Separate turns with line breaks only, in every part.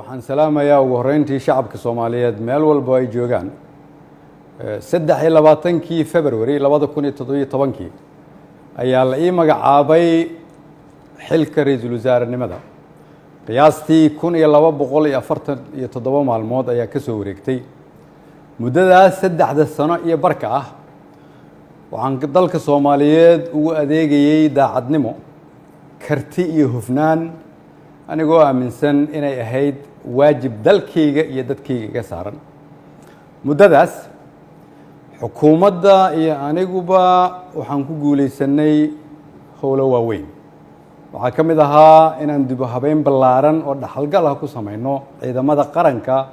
Waxaan salaamayaa ugu horreyntii shacabka Soomaaliyeed meel walbo ay joogaan. 23-kii February 2017-kii ayaa la ii magacaabay xilka ra-iisul wasaarenimada. Qiyaastii 1247 maalmood ayaa ka soo wareegtay. Muddadaas 3da sano iyo barka ah waxaan dalka Soomaaliyeed ugu adeegayey daacadnimo, karti iyo hufnaan, anigoo aaminsan inay ahayd waajib dalkayga iyo dadkayga iga saaran. Muddadaas xukuumadda iyo aniguba waxaan ku guulaysanay howlo waaweyn. Waxaa ka mid ahaa inaan dib u habeyn ballaaran oo dhaxalgal ah ku samayno ciidamada qaranka,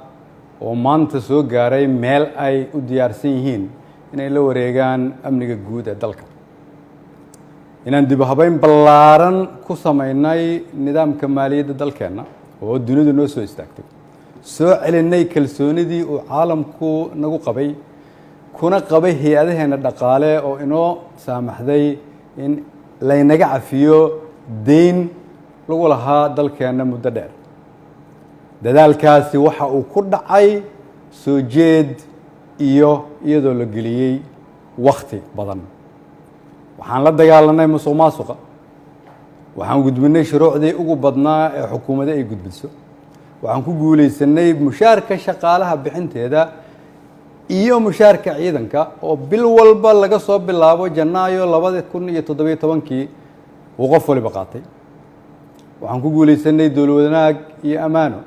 oo maanta soo gaaray meel ay u diyaarsan yihiin inay la wareegaan amniga guud ee dalka, inaan dib u habeyn ballaaran ku samaynay nidaamka maaliyadda dalkeenna oo dunidu noo soo istaagtay, soo celinay kalsoonidii uu caalamku nagu qabay kuna qabay hay-adaheenna dhaqaale, oo inoo saamaxday in laynaga cafiyo deyn lagu lahaa dalkeenna muddo dheer. Dadaalkaasi waxa uu ku dhacay soo jeed iyo iyadoo la geliyey wakhti badan. Waxaan la dagaalanay musuq maasuqa. Waxaan gudbinay shuruucdii ugu badnaa ee xukuumadda ay gudbiso. Waxaan ku guulaysanay mushaarka shaqaalaha bixinteeda iyo mushaarka ciidanka, oo bil walba laga soo bilaabo Janaayo 2017-kii uu qof waliba qaatay. Waxaan ku guulaysanay dowlad wanaag iyo ammaano.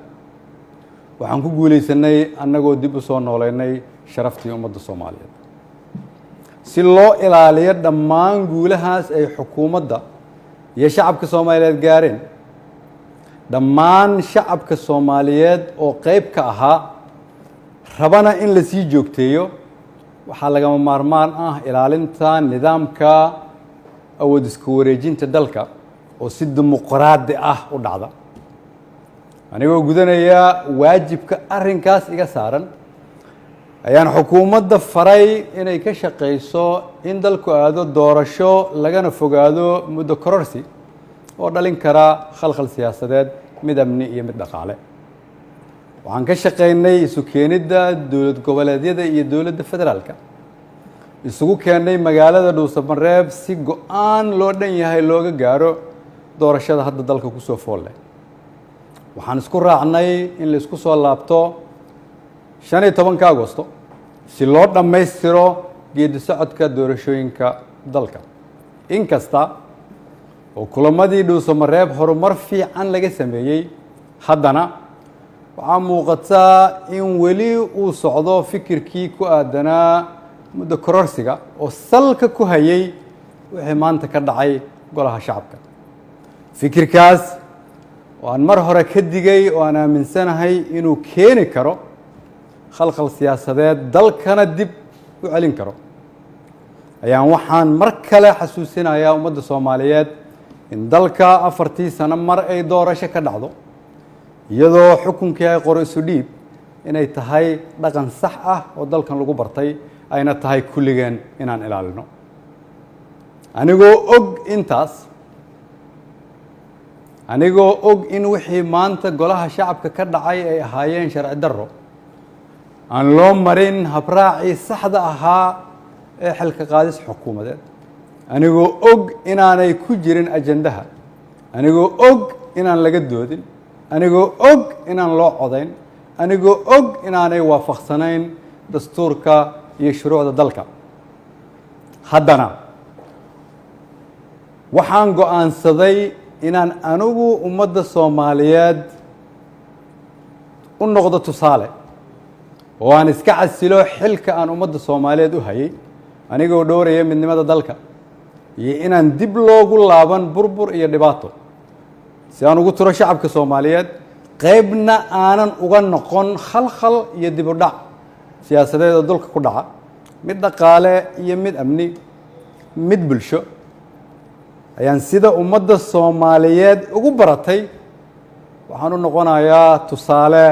Waxaan ku guulaysanay annagoo dib u soo nooleynay sharaftii ummadda Soomaaliyeed. Si loo ilaaliyo dhammaan guulahaas ay xukuumadda iyo shacabka Soomaaliyeed gaareen, dhammaan shacabka Soomaaliyeed oo qeyb ka ahaa rabana in la sii joogteeyo, waxaa lagama maarmaan ah ilaalinta nidaamka awood isku wareejinta dalka oo si dimuqraadi ah u dhacda. Anigoo gudanaya waajibka arrinkaas iga saaran ayaan xukuumadda faray inay ka shaqayso in dalku aado doorasho, lagana fogaado muddo kororsi oo dhalin kara khalkhal siyaasadeed, mid amni iyo mid dhaqaale. Waxaan ka shaqaynay isu keenidda dowlad goboleedyada iyo dowladda federaalka, isugu keennay magaalada Dhuusamareeb si go-aan loo dhan yahay looga gaaro doorashada hadda dalka kusoo fool leh. Waxaan isku raacnay in la isku soo laabto 15-ka Agosto si loo dhammaystiro geedi socodka doorashooyinka dalka. Inkasta oo kulamadii Dhuusamareeb horumar fiican laga sameeyey, haddana waxaa muuqataa in weli uu socdo fikirkii ku aadanaa muddo kororsiga oo salka ku hayay wixii maanta ka dhacay Golaha Shacabka. Fikirkaas oo aan mar hore ka digay oo aan aaminsanahay inuu keeni karo khalkhal siyaasadeed, dalkana dib u celin karo, ayaan waxaan mar kale xasuusinayaa ummadda Soomaaliyeed in dalka 4-tii sano mar ay doorasho ka dhacdo, iyadoo xukunkii ay qoro isu dhiib inay tahay dhaqan sax ah oo dalkan lagu bartay, ayna tahay kulligeen inaan ilaalino. Anigoo og intaas, anigoo og in wixii maanta Golaha Shacabka ka dhacay ay ahaayeen sharci darro aan loo marin habraacii saxda ahaa ee xilka qaadis xukuumadeed, anigoo og inaanay ku jirin ajandaha, anigoo og inaan laga doodin, anigoo og inaan loo codayn, anigoo og inaanay waafaqsanayn dastuurka iyo shuruucda dalka, haddana waxaan go'aansaday inaan anigu ummadda Soomaaliyeed u noqdo tusaale oo aan iska casilo xilka aan ummadda Soomaaliyeed u hayay, anigoo dhowraya midnimada dalka iyo inaan dib loogu laaban burbur iyo dhibaato, si aan ugu turo shacabka Soomaaliyeed, qaybna aanan uga noqon khalkhal iyo dib u dhac siyaasadeed oo dalka ku dhaca, mid dhaqaale iyo mid amni, mid bulsho, ayaan sida ummadda Soomaaliyeed ugu baratay waxaan u noqonayaa tusaale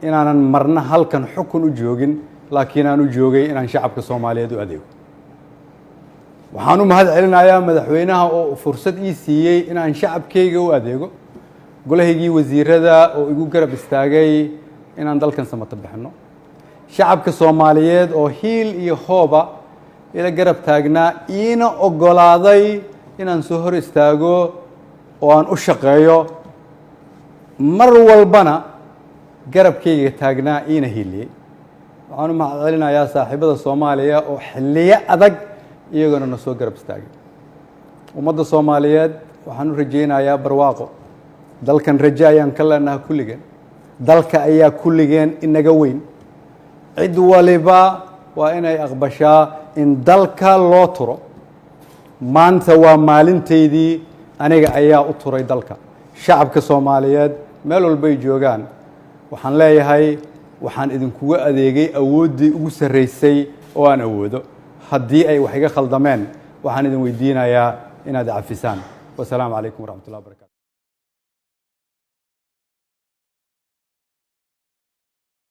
inaanan marna halkan xukun u joogin, laakiin aan u joogay inaan shacabka Soomaaliyeed u adeego. Waxaan u mahad celinayaa madaxweynaha oo fursad ii siiyey inaan shacabkayga u adeego. Golahaygii wasiirada oo igu garab istaagay inaan dalkan samato bixinno, shacabka Soomaaliyeed oo hiil iyo hooba ila garab taagnaa, iina oggolaaday inaan soo hor istaago oo aan u shaqeeyo, mar walbana garabkayga taagnaa, iina hiiliyey. Waxaan u mahad celinayaa saaxiibada Soomaaliya oo xilliyo adag iyagona na soo garab istaagay. Ummadda Soomaaliyeed waxaan u rajaynayaa barwaaqo. Dalkan rajo ayaan ka leenaha kulligeen. Dalka ayaa kulligeen inaga weyn. Cid waliba waa inay aqbashaa in dalka loo turo. Maanta waa maalintaydii. Aniga ayaa u turay dalka. Shacabka Soomaaliyeed meel walbay joogaan waxaan leeyahay, waxaan idinkuga adeegay awooddii ugu sarraysay oo aan awoodo. Haddii ay wax iga khaldameen, waxaan idin weydiinayaa inaad cafisaan. Wasalaamu calaykum waraxmatullahi wabarakatu.